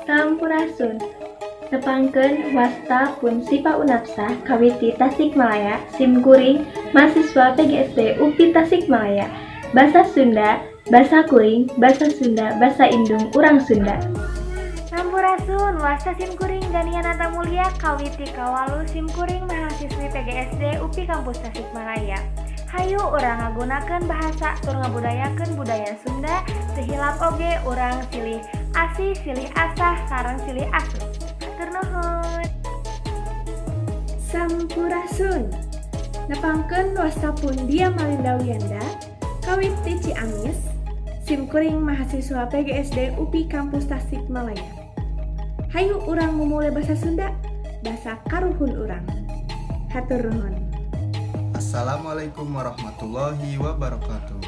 Sampurasun. Nepangkeun, wasta pun Sipa Unapsah kawit ti Tasikmalaya, simkuring mahasiswa PGSD UPI Tasikmalaya. Basa Sunda, basa kuring, basa Sunda, basa indung urang Sunda. Sampurasun, wasta simkuring Gania Nata Mulia kawit ti Kawalu, simkuring mahasiswi PGSD UPI Kampus Tasikmalaya. Hayu urang ngagunakeun bahasa tur ngabudayakeun budaya Sunda, teu hilap oge urang silih asih, silih asah, sareng silih asuh. Hatur nuhun. Sampurasun. Nepangkeun, wasta pun Dia Malinda Wiyanda kawit ti Ciamis, simkuring mahasiswa PGSD UPI Kampus Tasikmalaya. Hayu urang mumule bahasa Sunda, bahasa karuhun urang. Hatur nuhun. Assalamualaikum warahmatullahi wabarakatuh.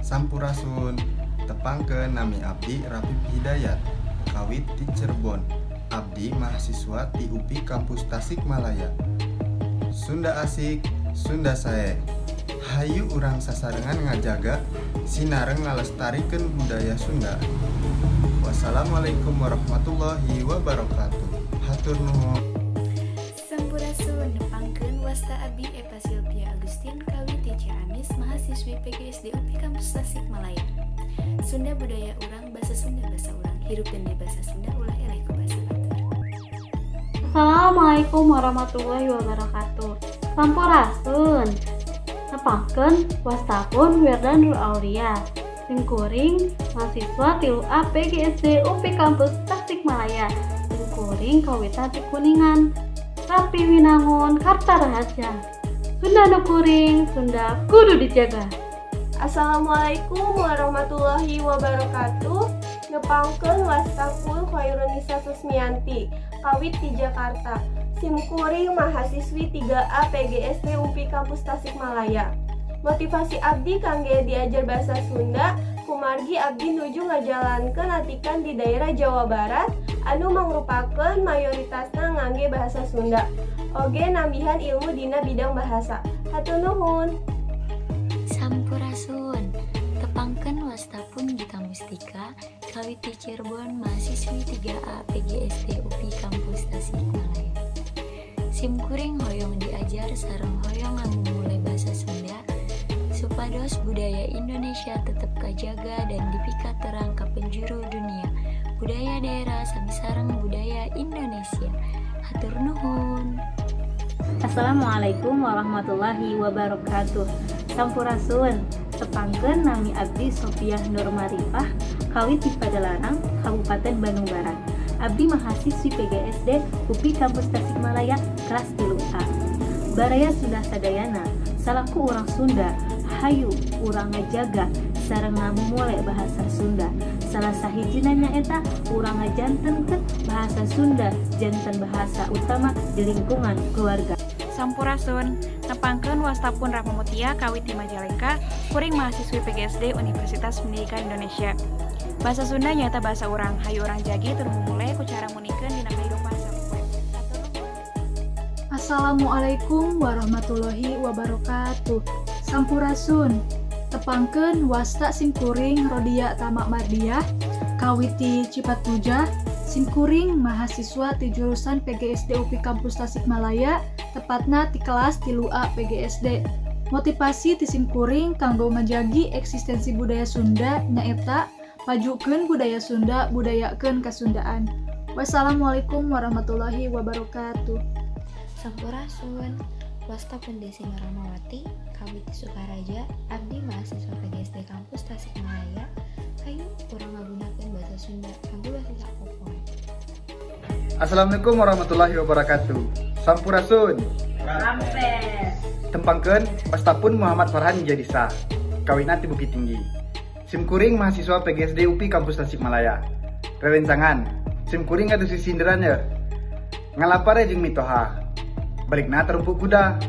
Sampurasun. Tepangkeun, nami abdi Rapip Hidayat kawit ti Cirebon. Abdi mahasiswa ti UPI Kampus Tasikmalaya. Sunda asik, Sunda sae. Hayu urang sasarengan ngajaga sinareng ngalestarikeun budaya Sunda. Wassalamualaikum warahmatullahi wabarakatuh. Hatur nuhun. Sampurasun, nepangkeun, wasta abdi Eva Silvia Agustin kawit ti Ciamis, mahasiswi PGSD UPI Kampus Tasikmalaya. Sunda budaya urang, bahasa Sunda bahasa urang, hirup dan di bahasa Sunda, ulah eleh ku bahasa batur. Assalamualaikum warahmatullahi wabarakatuh. Sampurasun. Nepangkeun, wasta pun Wirda Nur Aulia. Simkuring mahasiswa 3A PGSD UPI Kampus Tasikmalaya. Simkuring kawitan ti Kuningan. Rapi Winangun Karta Rahaja. Sunda nu kuring, Sunda kudu dijaga. Assalamualaikum warahmatullahi wabarakatuh. Nepangkeun, wasta pun Khairunisa Susmianti kawit di Jakarta. Simkuring mahasiswi 3A PGSD UPI Kampus Tasikmalaya. Motivasi abdi kangge diajar bahasa Sunda kumargi abdi nuju ngajalankeun atikan di daerah Jawa Barat anu mangrupakeun mayoritasna ngangge bahasa Sunda. Oge nambihan ilmu dina bidang bahasa. Hatur nuhun. Sampurasun. Tepangkeun, wasta pun Gita Mustika kawit ti Cirebon, mahasiswi 3A PGSD UPI Kampus Tasikmalaya. Simkuring hoyong diajar sareng hoyong ngamumule bahasa Sunda supados budaya Indonesia tetep kajaga dan dipikaterang ka penjuru dunia. Budaya daerah sami sareng budaya Indonesia. Hatur nuhun. Assalamualaikum warahmatullahi wabarakatuh. Sampurasun. Tepangkeun, nami abdi Sofiah Nur Marifah kawit di Padalarang, Kabupaten Bandung Barat. Abdi mahasiswi PGSD UPI Kampus Tasikmalaya kelas 3A. Baraya Sunda sadayana, salaku urang Sunda, hayu urang ngajaga sareng ngamumule bahasa Sunda. Salah sahijina nyaeta urang ngajantenkeun bahasa Sunda janten bahasa utama di lingkungan keluarga. Sampurasun, nepangkeun, wasta pun Rahma Mutia kawit di Majalengka, kuring mahasiswi PGSD Universitas Pendidikan Indonesia. Bahasa Sunda nyaeta bahasa urang, hayu urang jagi tur mumule ku cara nguningakeun dina kahirupan sapopoe. Hatur nuhun. Assalamualaikum warahmatullahi wabarakatuh. Sampurasun. Tepangkeun, wasta simkuring Rodia Tama Mardiah kawit ti Cipatujah, simkuring mahasiswa ti jurusan PGSD UPI Kampus Tasikmalaya, tepatna ti kelas 3A PGSD. Motivasi ti simkuring kanggo ngajagi eksistensi budaya Sunda nyaeta pajukeun budaya Sunda, budayakeun kasundaan. Wassalamualaikum warahmatullahi wabarakatuh. Sampurasun. Wasta pun Desi Rahmawati kawit ti Sukaraja, abdi mahasiswa PGSD Kampus Tasikmalaya. Hayu urang ngagunakeun bahasa Sunda kanggo bahasa sapopoe. Assalamualaikum warahmatullahi wabarakatuh. Sampurasun. Tepangkeun, wasta pun Muhammad Farhan Jadisa kawitna ti Bukit Tinggi. Simkuring mahasiswa PGSD UPI Kampus Tasikmalaya. Rerencangan, simkuring gaduh sisindiran ya. Ngalapar jeung mitoha, balikna tarumpuk kuda.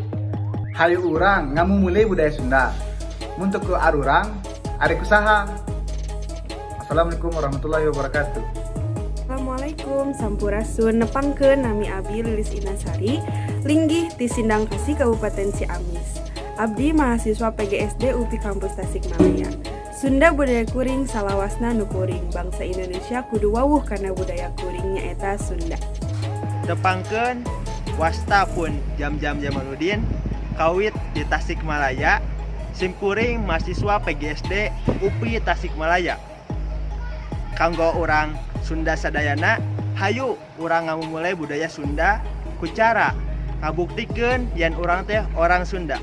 Hayu urang ngamumule budaya Sunda. Mun teu ku arurang, ari ku saha? Assalamualaikum warahmatullahi wabarakatuh. Assalamualaikum. Assalamualaikum, Sampurasun. Nepangkeun, nami Abi Lilis Inasari, linggih ti Sindangkasih, Kabupaten Ciamis. Abdi mahasiswa PGSD UPI Kampus Tasikmalaya. Sunda budaya kuring, salawasna nu kuring. Bangsa Indonesia kudu wawuh kana budaya kuring, nyaeta Sunda. Tepangkeun, wasta pun Jam-Jam Jamaluddin, kawit di Tasikmalaya. Simkuring mahasiswa PGSD UPI Tasikmalaya. Kanggo urang Sunda sadayana, hayu urang ngamumule budaya Sunda ku cara ngabuktikeun yen urang teh orang Sunda.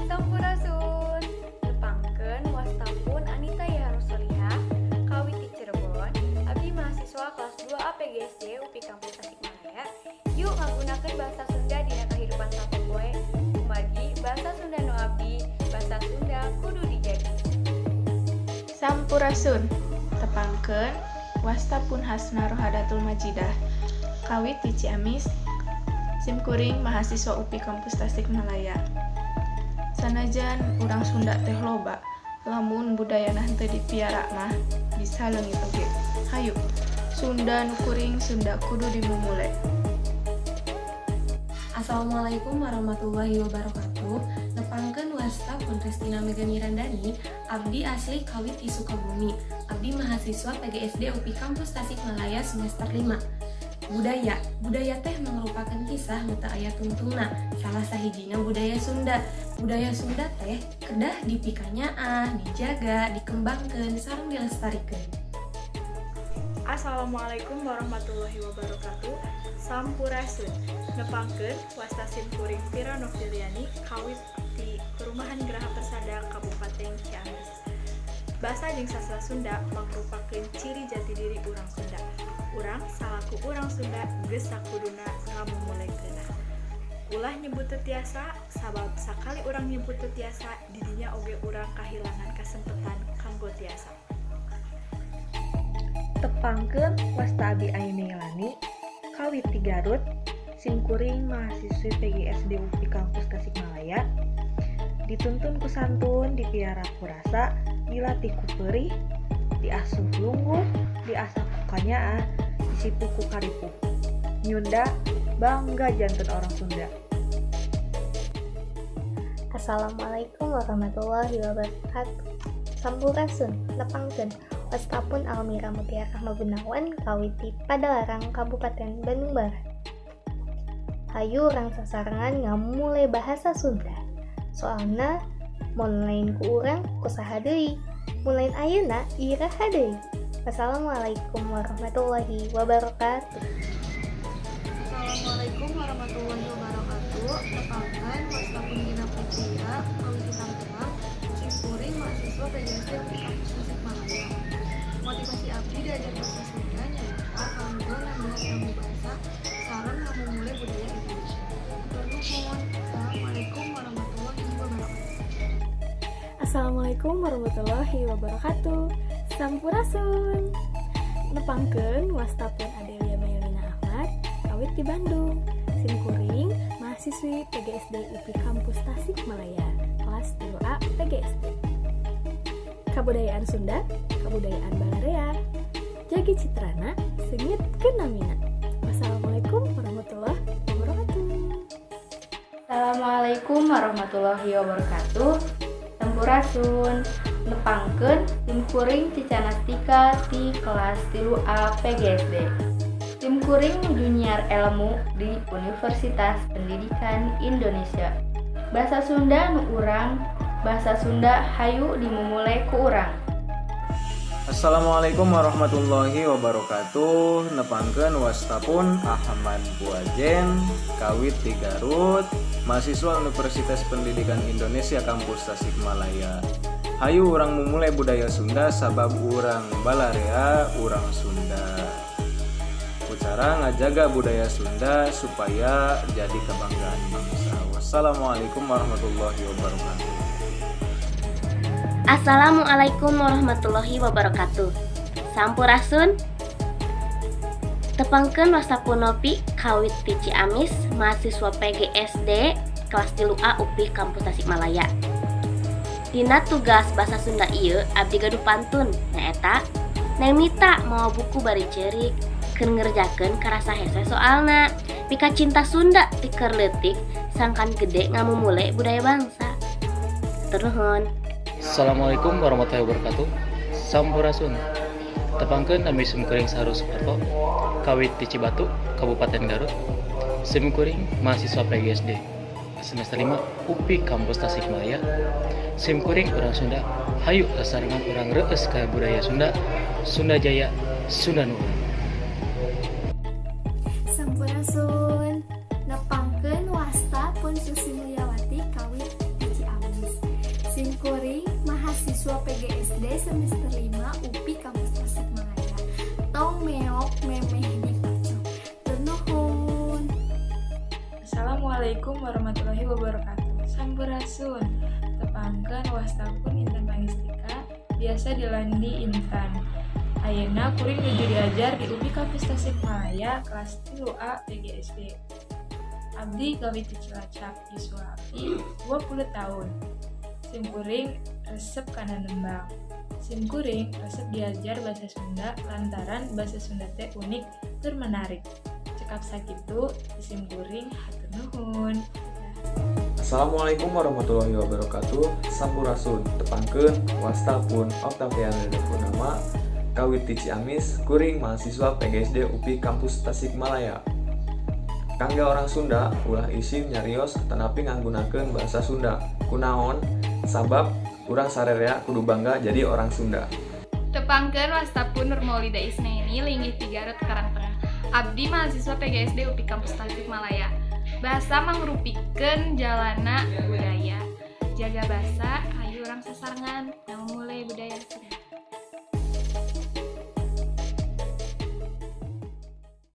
Sampurasun. Tepangkeun, wasta pun Anita Yaharus Solihah, kawit ti Cirebon. Abdi mahasiswa kelas 2A PGSD UPI Kampus Tasikmalaya. Yuk ngagunakeun bahasa Sunda dina kehidupan sapopoe. Kumargi bahasa Sunda nu abdi, bahasa Sunda kudu dijagi. Sampurasun. Tepangkeun, wasta pun Hasna Rohadatul Majidah, kawit ti Ciamis. Simkuring mahasiswa UPI Kampus Tasikmalaya. Sanajan urang Sunda teh loba, lamun budayana henteu dipiara mah bisa leungit oge. Hayu, Sunda nu kuring, Sunda kudu dimumule. Assalamualaikum warahmatullahi wabarakatuh. Nepangkeun, wasta pun Restina Mega Mirandani. Abdi asli kawit ti Sukabumi. Abdi mahasiswa PGSD UPI Kampus Tasikmalaya semester 5. Budaya. Budaya teh merupakan kisah nu teu aya tungtungna. Salah sahijina budaya Sunda. Budaya Sunda teh kedah dipikanyaah, dijaga, dikembangkeun, sareng dilestarikeun. Assalamualaikum warahmatullahi wabarakatuh. Sampurasun. Nepangkeun, wasta simkuring Vira Noviliani, kawit di Perumahan Geraha Persada, Kabupaten Ciamis. Bahasa jeung sastra Sunda mangrupakeun ciri jati diri urang Sunda. Urang salaku urang Sunda geus sakuduna ngamumulekeunna. Ulah nyebut teu tiasa, sabab sakali urang nyebut teu tiasa, didinya oge urang kahilangan kasempetan kanggo tiasa. Tepangkeun, wasta abdi Ayu Meilani, kawit ti Garut. Simkuring mahasiswi PGSD UPI Kampus Tasikmalaya. Dituntun ku santun, dipiara ku rasa, dilatih ku peurih, diasuh lungguh, diasah ku kanyaah, disipu ku karipuh. Nyunda bangga janten orang Sunda. Assalamualaikum warahmatullahi wabarakatuh. Sampurasun. Nepangkeun, wasta pun Almira Mutia Rahma Gunawan, kawit ti Padalarang, Kabupaten Bandung Barat. Hayu urang sasarengan ngamumule bahasa Sunda. Soalna mun lain ku urang, ku saha deui? Mun lain ayeuna, iraha deui? Wassalamualaikum warahmatullahi wabarakatuh. Assalamualaikum warahmatullahi wabarakatuh. Tepangkeun, wasta pun Gina Putria, kawit ti Tangerang. Simkuring mahasiswa PGSD UPI Kampus Tasikmalaya. Motivasi abdi diajar bahasa Sunda nyaeta kanggo nambahan ilmu bahasa sareng ngamumule budaya Indonesia. Hatur nuhun. Assalamualaikum warahmatullahi wabarakatuh. Assalamualaikum warahmatullahi wabarakatuh. Sampurasun. Nepangkeun, wasta pun Adelia Melina Ahmad, kawit di Bandung. Simkuring mahasiswi PGSD UPI Kampus Tasikmalaya kelas 2A PGSD. Kabudayaan Sunda, kabudayaan balarea. Jagi citrana, seungitkeun namina. Wassalamualaikum warahmatullahi wabarakatuh. Assalamualaikum warahmatullahi wabarakatuh. Sampurasun. Nepangkeun, simkuring Cica Nastika ti kelas 3A PGSD. Simkuring nuju nyiar ilmu di Universitas Pendidikan Indonesia. Bahasa Sunda nu urang, bahasa Sunda hayu dimumule ku urang. Assalamualaikum warahmatullahi wabarakatuh. Nepangkeun, wasta pun Ahmad Buajen, kawit di Garut, mahasiswa Universitas Pendidikan Indonesia Kampus Tasikmalaya. Hayu urang memulai budaya Sunda, sabab urang balarea urang Sunda. Cara ngajaga budaya Sunda supaya jadi kebanggaan bangsa. Wassalamualaikum warahmatullahi wabarakatuh. Assalamualaikum warahmatullahi wabarakatuh. Sampurasun. Tepangkeun, wasta pun Nopi, kawit ti Ciamis, mahasiswa PGSD kelas 3A UPI Kampus Tasikmalaya. Dina tugas bahasa Sunda ieu abdi gaduh pantun, nyaeta Neng Mita mawa buku bari ceurik, keur ngerjakeun karasa hese soalna. Mika cinta Sunda ti keur leutik sangkan gede ngamumule budaya bangsa. Hatur nuhun. Assalamualaikum warahmatullahi wabarakatuh. Sampurasun. Tepangkeun nami simkuring Sahrul Suparto, kawit ti Cibatu, Kabupaten Garut. Simkuring mahasiswa PGSD semester 5 UPI Kampus Tasikmalaya. Simkuring urang Sunda, hayu sasarengan urang reueus ka budaya Sunda, Sunda Jaya, Sunda nu urang. Sampurasun. Nepangkeun wasta pun Susi Mulyawati kawit ti Ciamis. Simkuring mahasiswa PGSD semester 5 UPI Kampus Tasikmalaya. Tong meok memeh dipacok. Nuhun. Assalamualaikum warahmatullahi wabarakatuh. Sampurasun. Tepangkeun wasta pun Intan Pangestika, biasa dilandi Intan. Ayeuna kuring nuju diajar di UPI Kampus Tasikmalaya kelas 3A PGSD. Abdi kawit ti Cilacap, yuswa abdi 20 tahun. Simkuring resep kana nembang. Simkuring resep diajar bahasa Sunda lantaran bahasa Sunda teh unik tur menarik. Cekap sakitu simkuring, hatur nuhun. Assalamualaikum warahmatullahi wabarakatuh. Sampurasun. Tepangkeun wasta pun Octavian Purnama, kawit ti Ciamis, kuring mahasiswa PGSD UPI Kampus Tasikmalaya. Kangge orang Sunda, ulah isin nyarios tetapi nganggunakeun bahasa Sunda. Kunaon? Sabab urang sarerea kudu bangga jadi orang Sunda. Tepangkeun wasta pun Nur Maulida Isnaini, linggih ti Garut Karang Tengah. Abdi mahasiswa PGSD UPI Kampus Tasikmalaya. Bahasa mangrupikeun jalana budaya. Jaga basa, hayu urang sasarengan ngamumule budaya Sunda.